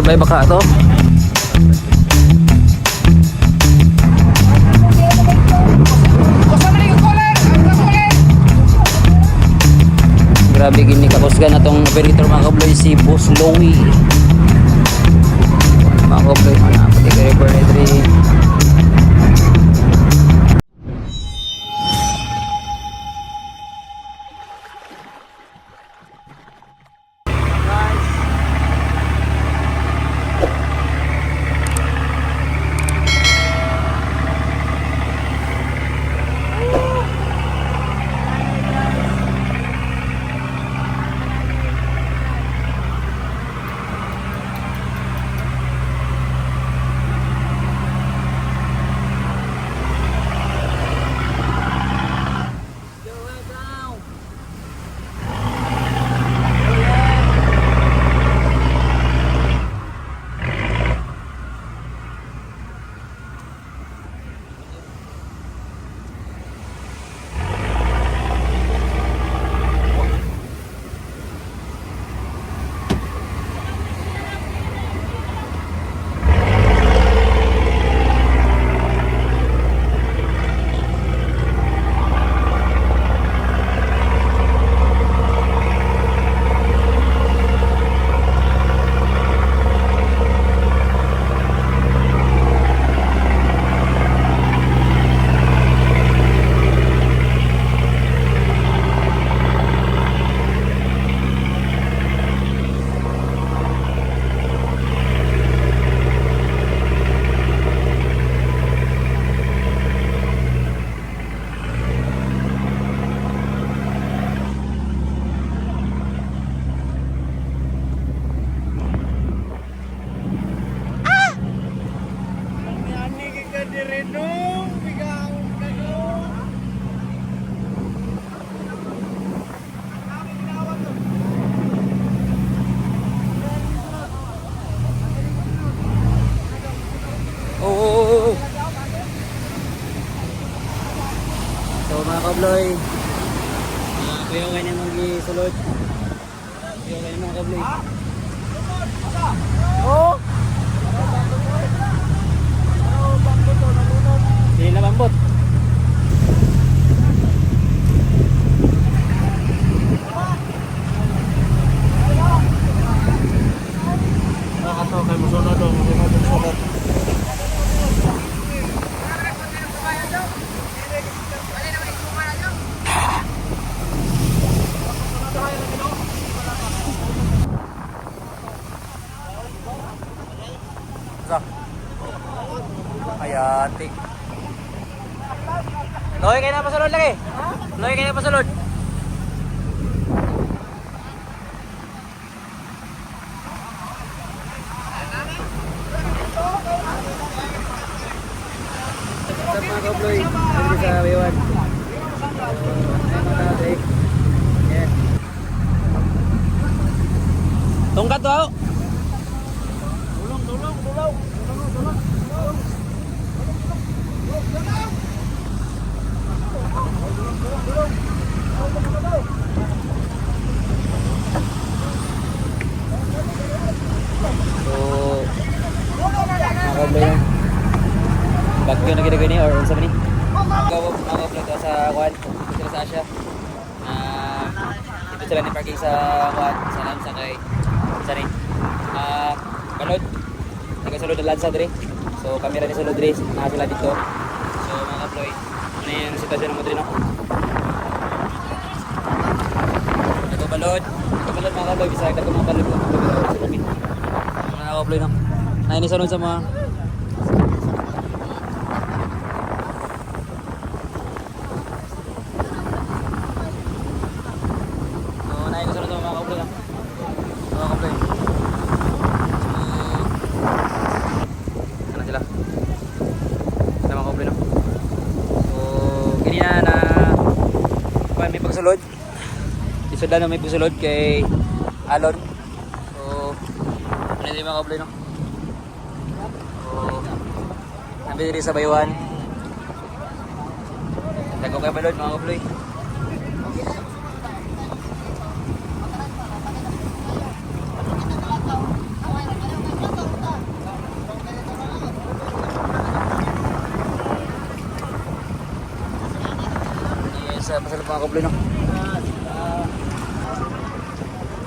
Survive baka to. Grabe gini kakusgan na tong operator, mga kabloy, si Boss Lowy. Mga kabloy, pati ka river na diri. Oh. So mga kabloy, kuya kayo na mong gisulod. Kuya kayo mga kabloy. Oh! Hindi na bambot. Nakato kay musunod o musunod ang sunod. Sa. Ayati. Loy kayo na pasulod lagi. Loy kayo na pasulod. What's up, mga kabloy? Dito sa Baywan. Ayun mga tao dre. Yeah. Tungkat to. Tulong, tulong, tulong. Tulong, tulong. So, mga kabloy na. Bagyo na ginagawa ni or unsa man ni? Mga kabloy to sa kuan, dito sila sa Asia. Ah, dito sila ni parking sa kuan, sa Lamsa kay sa ni. Balod. Taga sulod na lansa diri. So kamera ni sulod diri, naa sila dito. So mga kabloy, ano yung sitwasyon mo diri, no? Nagbabalod. Nagbabalod, mga kabloy, bisag dagko mga balod, mga kabloy sa lumi. Mga kabloy, no. Naini sunod sa mga. So, naini sunod sa mga kabloy, no. Mga kabloy. So, ano sila? Sila mga kabloy, no. So, kini na na kuan may pagsulod. Isod na may pagsulod kay Alon. So, ano yung mga kabloy, no? So, nabi diri sa Baywan. Dago kay balod, mga kabloy. Sa pasulod mga kabloy, no.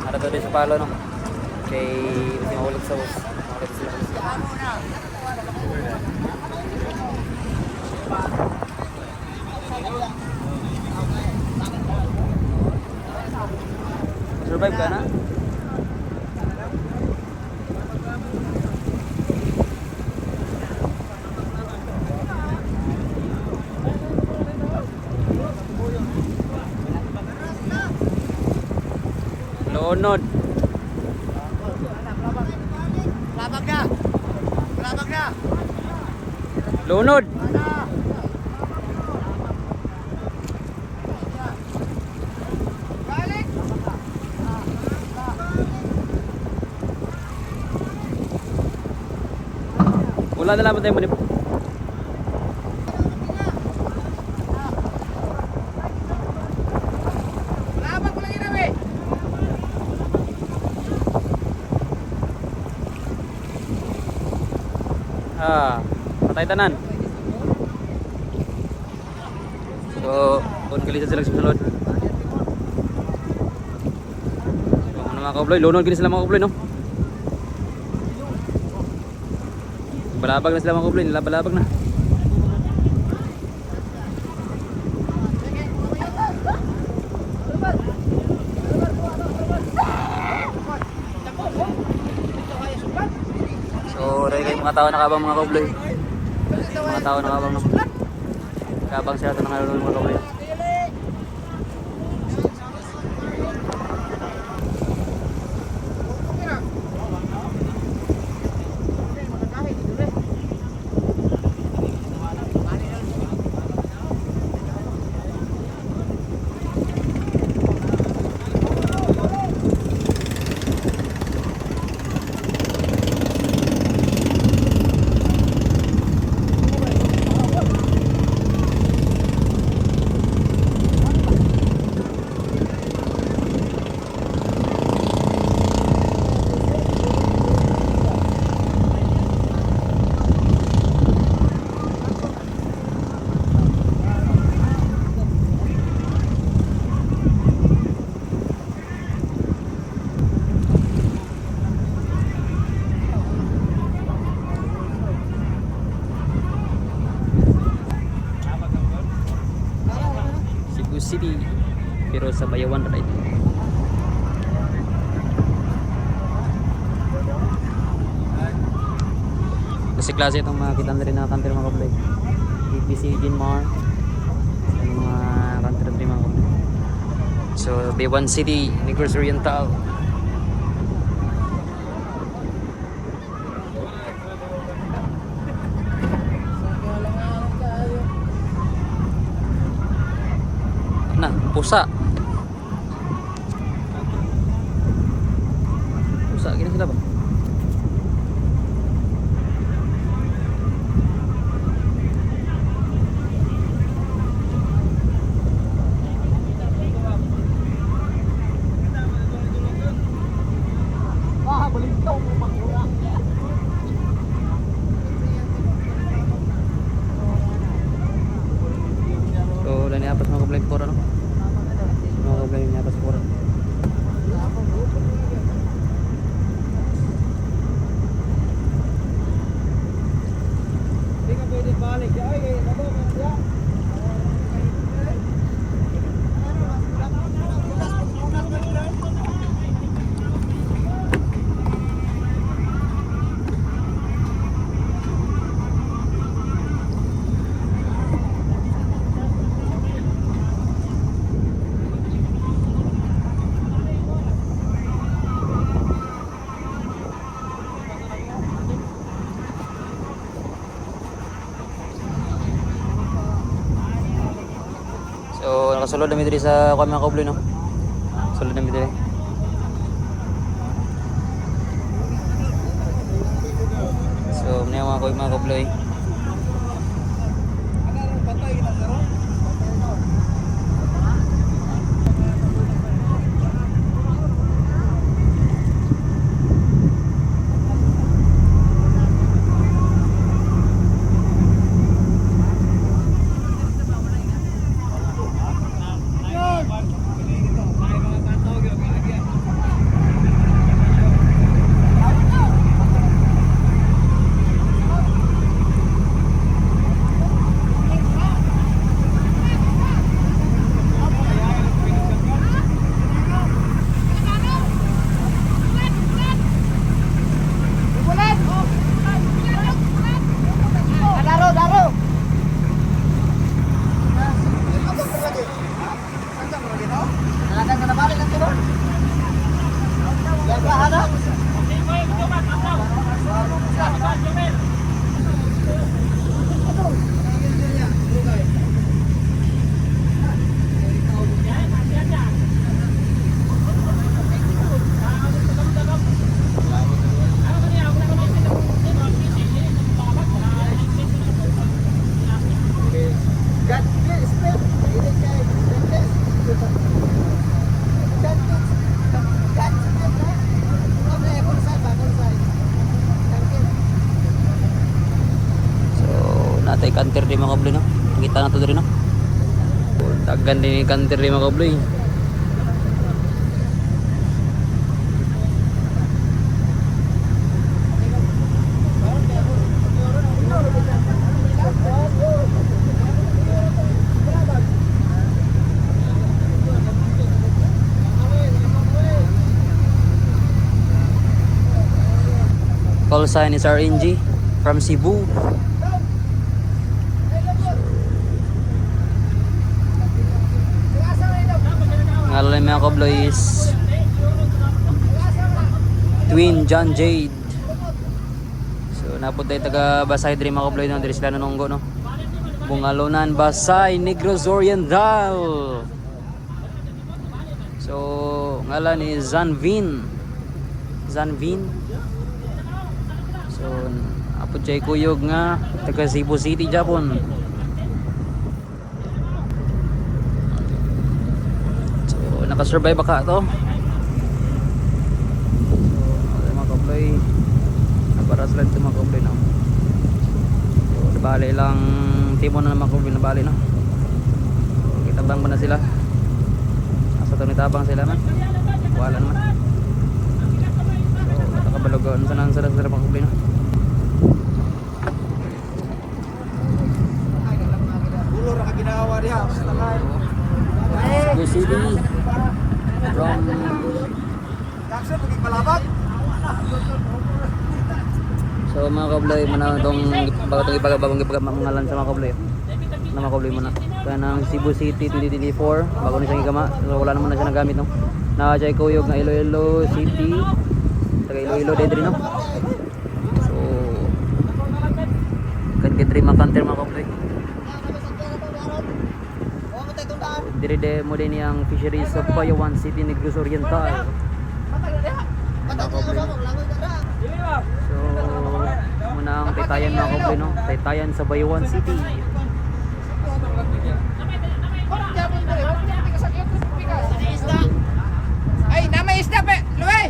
Ara to sa palo, no. Kay kasi mahulog sa bus. Mahulog sila sa bus. Survive ka na? Lunod. Labag na! Labag na! Lunod. Balik! Wala na lamang tayo manip. Labag ko lang yun eh! Ah, patay tanan. So, on kalisa sila sa sulod. So, ano mga kaubloy, lunod gini sila mga kaubloy, no? Balabag na sila mga kaubloy, nilabalabag na. So, dahil kayo mga tao nakabang mga kaubloy. Mga tao nakabang, no? Kabang sila ito nangalulong mga kaubloy. Cebu City pero sa Bayawan right. Kasi klase itong mga kita na rin na kanter mga kablay. BPC Ginmar. Yung mga kanter rin mga kablay. So Bayawan City, Negros Oriental. Na, pusa. Pusa, gina sila ba? So, wala niya apas mga kablay pora, no? Mga kablay niya apas pora. Hindi ka pwede balik. Ay, ay, nabo, ya. So, nakasulod na mi diri sa kuan mga kaubloy, no? Sulod na mi diri. So, muna mga kuy mga kaubloy. So, natay kanter di mga kabloy, no? Nakita na to diri, no? Daghan din yung kanter di mga kabloy. Call sign is RNG from Cebu. Ngalan mga kabloy is Twin John Jade. So napunta yung taga Basay diri mga kabloy, no, diri sila nanunggo, no. Bungalonan, Basay, Negros Oriental. So ngalan ni Zanvin. Zanvin. So apod siya kuyog nga taga Cebu City, Japon. So nakasurvive ba ka to? So mga kabloy, napara sila dito mga kabloy, no. So nabali lang timon na mga kabloy, nabali, no. So kitabang ba na sila? Asa to nitabang sila man? Wala naman. So nakabalog ano sa sila sila mga kabloy, no. Ulo ra ka ginawa diha. Cebu City from Jackson pagig malabag. So mga kabloy, muna itong bago itong ipagabagong ipagamangalan sa mga kabloy. Na mga kabloy muna. Kaya ng Cebu City 2024, bago na siyang igama. So wala naman na siya nagamit, no. Na siya kuyog nga Iloilo City. Taga Iloilo diri, no. So kan gidri makanter mga kabloy. Diri de mo din ang fisheries of Bayawan City, Negros Oriental. Mga kabloy. So, muna ang Taytayan mga kabloy, no? Taytayan sa Bayawan City. Ay, namay isda pe. Luwe.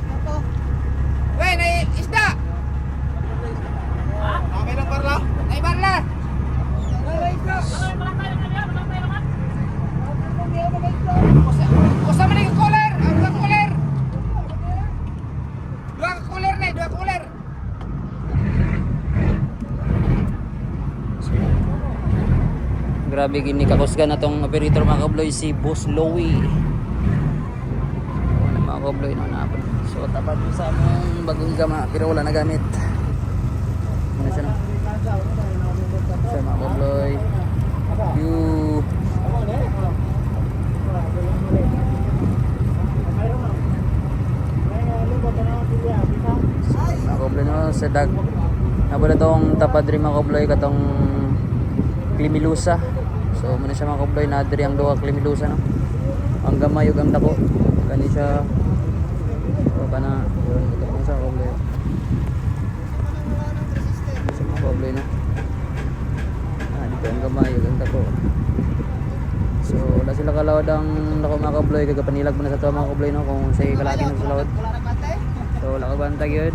Luwe, nay isda. Namay ng barla. Nay barla. Usa man ang cooler, ang duha cooler. Duha ka cooler na, duha cooler. Grabe gini kakusgan na tong operator mga kabloy, si Boss Lowy. Ano mga kabloy, no, naapod. So tapat mo sa among bagong gama pero wala na gamit. Ano siya, no? Siya mga kabloy. You mga kabloy, no, sa dag. Naapod na tong tapad rin mga kabloy katong Klimilusa. So muna siya mga kabloy, na diri ang duha Klimilusa, no. Ang gamay ug ang dako. Kani siya o kana yun ito sa kabloy. Sa mga kabloy, no. Ah, dito ang gamay ug ang dako. So wala sila kalawad ang dako mga kabloy, kay kapanilag mo na sa to mga kabloy, no, kung say kalagi na sa lawad. So wala ka bantag yun.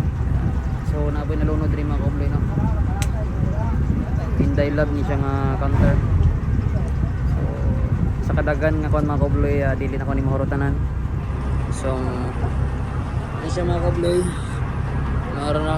So napoy nalunod rin mga kabloy, no. Inday Love ni siya nga counter. So sa kadagan nga kon mga kabloy, dili na ko ni mahurutanan. So ano siya mga kabloy. Naara na.